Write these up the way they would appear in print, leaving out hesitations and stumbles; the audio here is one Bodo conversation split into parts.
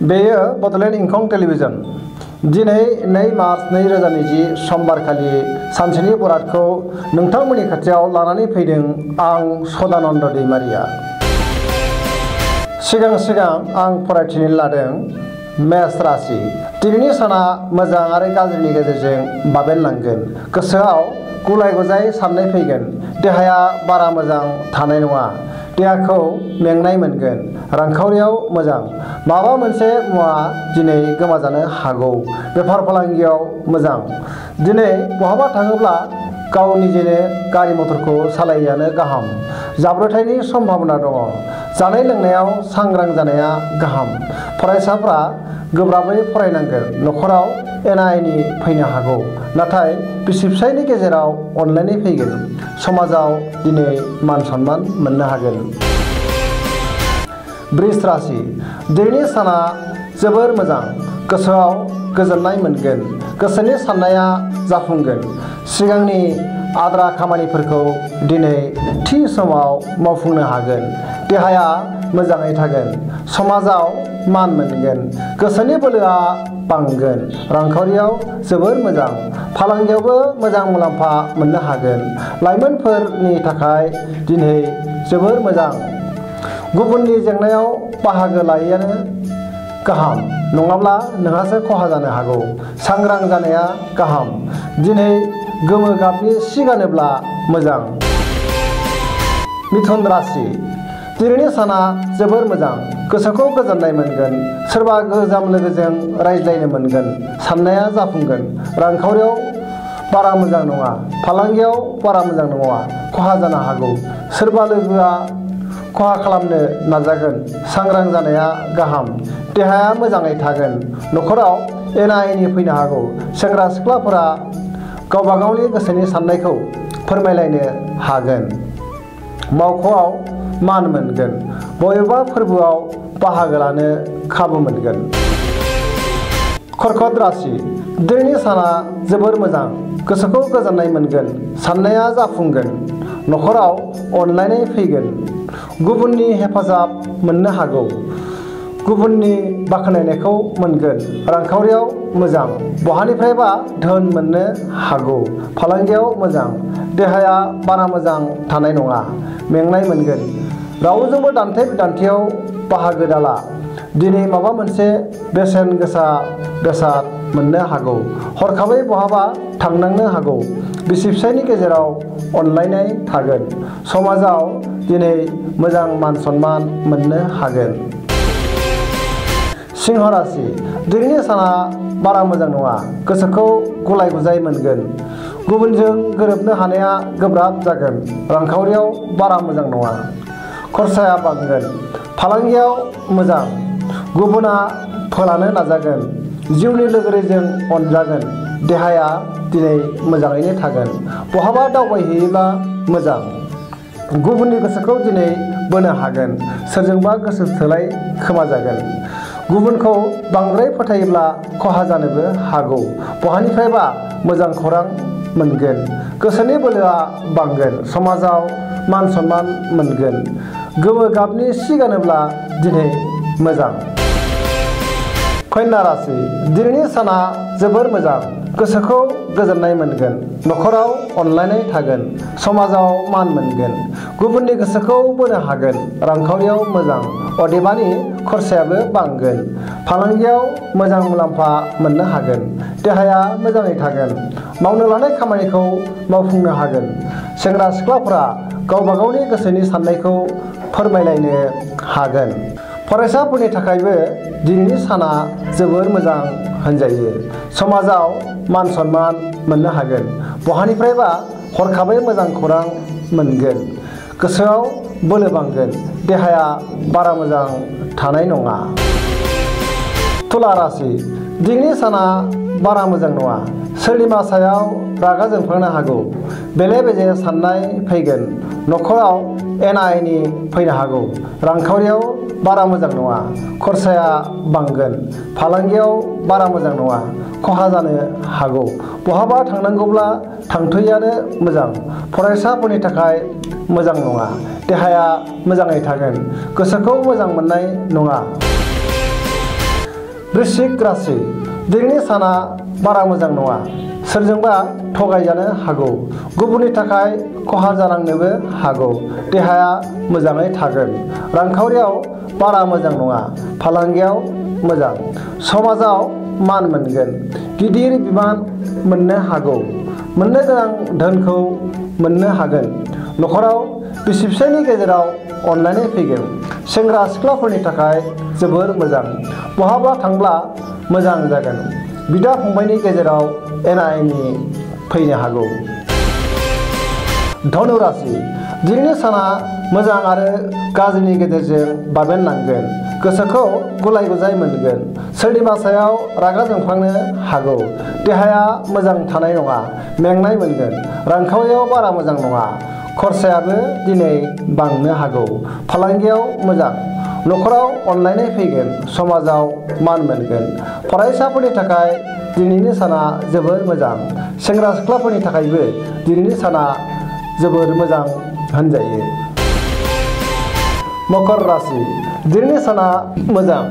बेयो बड'लेण्ड इंखं टेलिभिजन दिनै 2 मार्च 2020 समबारखालि सानसेनि बरादखौ नोंथांमोननि खाथियाव लानानै फैदों आं सदानन्द दैमारिया। सिगां आं फरायथिनो लादों मेष राशि। दिनैनि साना मोजां आरो गाज्रिनि गेजेरजों बाबेनलांगोन। गोसोआव गुलाय-गुजाय साननाय फैगोन। देहाया बारा मोजां थानाय नङा। देहाखौ मेंनाय मोनगोन। रांखावरियाव मोजां। माबा मोनसे मुवा दिनै गोमाजानो हागौ। बेफार फालांगियाव मोजां। दिनै बहाबा थाङोब्ला गाव निजेनो गारि मथरखौ सालायियानो गाहाम। जाब्रबथायनि सम्भावना दङ। जानाय लोंनायाव सांग्रां जानाया गाहाम। फरायसाफ्रा गोब्राबै फरायनांगोन। न'खराव एना-एनि फैनो हागौ। नाथाय बिसि-फिसायनि गेजेराव अनलायनाय फैगोन। समाजाव दिनै मान सन्मान मोननो हागोन। वृष राशि। दिनैनि साना जोबोर मोजां। गोसोआव गोजोननाय मोनगोन। गोसोनि साननाया जाफुंगोन। सिगांनि आद्रा खामानिफोरखौ दिनै थि समाव मावफुंनो हागोन। देहाया मोजाङै थागोन। समाजाव मान मोनगोन। गोसोनि बोलोआ बांगोन। रांखावरियाव जोबोर मोजां। फालांगियावबो मोजां मुलाम्फा मोननो हागोन। लाइमोनफोरनि थाखाय दिनै जोबोर मोजां। गुबुननि जेंनायाव बाहागो लायैआनो गाहाम, नङाब्ला नोंहासो खहा जानो हागौ। सांग्रां जानाया गाहाम। दिनै गोमो गाबनि सि गानोब्ला मोजां। मिथुन राशि। दिनैनि साना जोबोर मोजां। गोसोखौ गोजोननाय मोनगोन। सोरबा गोजाम लोगोजों रायज्लायनो मोनगोन। साननाया जाफुंगोन। रांखावरियाव बारा मोजां नङा। फालांगियाव बारा मोजां नङा। खहा जानो हागौ। सोरबा लोगोआ खहा खालामनो नाजागोन। सांग्रां जानाया गाहाम। देहाया मोजाङै थागोन। न'खराव एना-एनि फैनो हागौ। सेंग्रा सिख्लाफोरा गावबा गावनि गोसोनि साननायखौ फोरमायलायनो हागोन। मावख'आव मान मोनगोन। बबेबा फोरबोआव बाहागो लानो खाबु मोनगोन। कर्कट राशि। दिनैनि साना जोबोर मोजां। गोसोखौ गोजोननाय मोनगोन। साननाया जाफुंगोन। न'खराव अनलायनाय फैगोन। गुबुननि हेफाजाब मोननो हागौ। गुबुननि बाख्नायनायखौ मोनगोन। रांखावरियाव मोजां। बहानिफ्रायबा धोन मोननो हागौ। फालांगियाव मोजां। देहाया बारा मोजां थानाय नङा। मेंनाय मोनगोन। रावजोंबो दान्थे-बिदान्थेयाव बाहागो दाला। दिनै माबा मोनसे बेसेन गोसा बेसाद मोननो हागौ। हरखाबै बहाबा थांनांनो हागौ। बिसि-फिसायनि गेजेराव अनलायनाय थागोन। समाजाव दिनै मोजां मान सन्मान मोननो हागोन। सिंह राशि। दिनैनि साना बारा मोजां नङा। गोसोखौ गुलाय-गुजाय मोनगोन। गुबुनजों गोरोबनो हानाया गोब्राब जागोन। रांखावरियाव बारा मोजां नङा। खरसाया बांगोन। फालांगियाव मोजां। गुबुना फोलानो नाजागोन। जिउनि लोगोरिजों अनजागोन। देहाया दिनै मोजाङैनो थागोन। बहाबा दावबायहैयोब्ला मोजां। गुबुननि गोसोखौ दिनै बोनो हागोन। सोरजोंबा गोसो थोलाय खोमाजागोन। गुबुनखौ बांद्राय फोथायोब्ला खहा जानोबो हागौ। बहानिफ्रायबा मोजां खौरां मोनगोन। गोसोनि बोलोआ बांगोन। समाजाव मान सन्मान मोनगोन। गोमो गाबनि सि गानोब्ला दिनै मोजां। कन्या राशि। दिनैनि साना जोबोर मोजां। गोसोखौ गोजोननाय मोनगोन। न'खराव अनलायनाय थागोन। समाजाव मान मोनगोन। गुबुननि गोसोखौ बोनो हागोन। रांखावरियाव मोजां। अदेबानि खरसायाबो बांगोन। फालांगियाव मोजां मुलाम्फा मोननो हागोन। देहाया मोजाङै थागोन। मावनो लानाय खामानिखौ मावफुंनो हागोन। सेंग्रा सिख्लाफोरा गावबा गावनि गोसोनि साननायखौ फोरमायलायनो हागोन। फरायसाफोरनि थाखायबो दिनैनि साना जोबोर मोजां होनजायो। समाजाव मान सन्मान मोननो हागोन। बहानिफ्रायबा हरखाबै मोजां खौरां मोनगोन। गोसोआव बोलो बांगोन। देहाया बारा मोजां थानाय नङा। तुला राशि। दिनैनि साना बारा मोजां नङा। सोरनिबा सायाव रागा जोंफ्लांनो हागौ। बेले-बेजे साननाय फैगोन। न'खराव एना-एनि फैनो हागौ। रांखावरियाव बारा मोजां नङा। खरसाया बांगोन। फालांगियाव बारा मोजां नङा। खहा जानो हागौ। बहाबा थांनांगौब्ला थांथ'यैआनो मोजां। फरायसाफोरनि थाखाय मोजां नङा। देहाया मोजाङै थागोन। गोसोखौ मोजां मोननाय नङा। वृश्चिक राशि दिनैनि साना बारा मोजां नङा। सोरजोंबा थगायजानो हागौ। गुबुननि थाखाय खहा जानांनोबो हागौ। देहाया मोजाङै थागोन। रांखावरियाव बारा मोजां नङा। फालांगियाव मोजां। समाजाव मान मोनगोन। गिदिर बिबान मोननो हागौ। मोननो गोनां धोनखौ मोननो हागोन। नखराव बिसि फिसायनि गेजेराव अनलायनाय फैगोन। सेंग्रा सिख्लाफोरनि थाखाय जोबोर मोजां। बहाबा थांब्ला मोजां जागोन। बिदा फंबायनि गेजेराव एना एनि फैनो हागौ। धनु राशि दिनैनि साना मोजां आरो गाज्रिनि गेजेरजों बाबेनलांगोन। गोसोखौ गुलाय गुजाय मोनगोन। सोरनिबा सायाव रागा जोंफ्लांनो हागौ। देहाया मोजां थानाय नङा। मेंनाय मोनगोन। रांखावरियाव बारा मोजां नङा। खरसायाबो दिनै बांनो हागौ। फालांगियाव मोजां। नखराव अनलायनाय फैगोन। समाजाव मान मोनगोन। फरायसाफोरनि थाखाय दिनैनि साना जोबोर मोजां। सेंग्रा सिख्लाफोरनि थाखायबो दिनैनि साना जोबोर मोजां होनजायो। मकर राशि दिनैनि साना मोजां।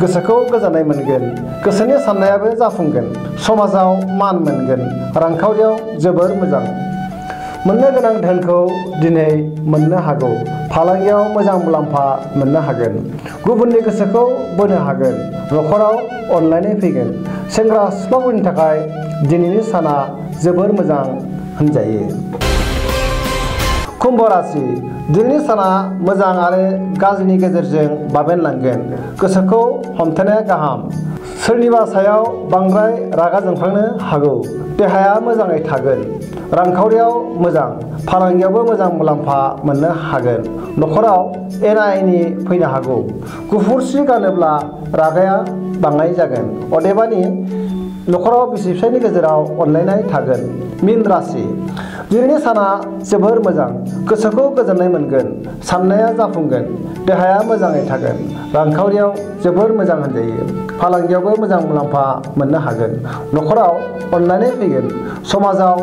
गोसोखौ गोजोननाय मोनगोन। गोसोनि साननायाबो जाफुंगोन। समाजाव मान मोनगोन। रांखावरियाव जोबोर मोजां। मोननो गोनां धोनखौ दिनै मोननो हागौ। फालांगियाव मोजां मुलाम्फा मोननो हागोन। गुबुननि गोसोखौ बोनो हागोन। नखराव अनलायनाय फैगोन। सेंग्रा सिख्लाफोरनि थाखाय दिनैनि साना जोबोर मोजां होनजायो। कुम्भ राशि दिनैनि साना मोजां आरो गाज्रिनि गेजेरजों बाबेनलांगोन। गोसोखौ हमथानाया गाहाम। सोरनिबा सायाव बांद्राय रागा जोंफ्लांनो हागौ। देहाया मोजाङै थागोन। रांखावरियाव मोजां। फालांगियावबो मोजां मुलाम्फा मोननो हागोन। नखराव एना एनि फैनो हागौ। गुफुर सि गानोब्ला रागाया बाङाय जागोन। अदेबानि नखराव बिसि फिसायनि गेजेराव अनलायनाय थागोन। मीन राशि दिनैनि साना जोबोर मोजां। गोसोखौ गोजोननाय मोनगोन। साननाया जाफुंगोन। देहाया मोजाङै थागोन। रांखावरियाव जोबोर मोजां होनजायो। फालांगियावबो मोजां मुलाम्फा मोननो हागोन। नखराव अनलायनाय फैगोन। समाजाव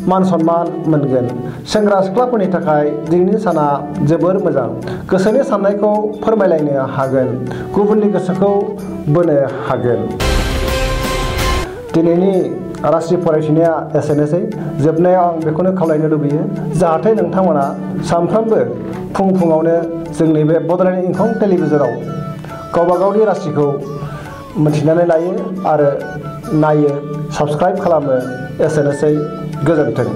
मान सनमान मोनगोन। सेंग्रा सिख्लाफोरनि थाखाय दिनैनि साना जोबोर मोजां। गोसोनि साननायखौ फोरमायलायनो हागोन। गुबुननि गोसोखौ बोनो हागोन। दिनैनि राशि फरायथिनाया एसेनोसै। जोबनायाव आं बेखौनो खावलायनो लुबैयो जाहाथे नोंथांमोना सानफ्रोमबो फुङावनो जोंनि बे बड'लेण्ड इंखं टेलिभिजनाव गावबा गावनि राशिखौ मिथिनानै लायो आरो नायो, साबस्क्राइब खालामो। एसेनोसै। गोजोन्थों।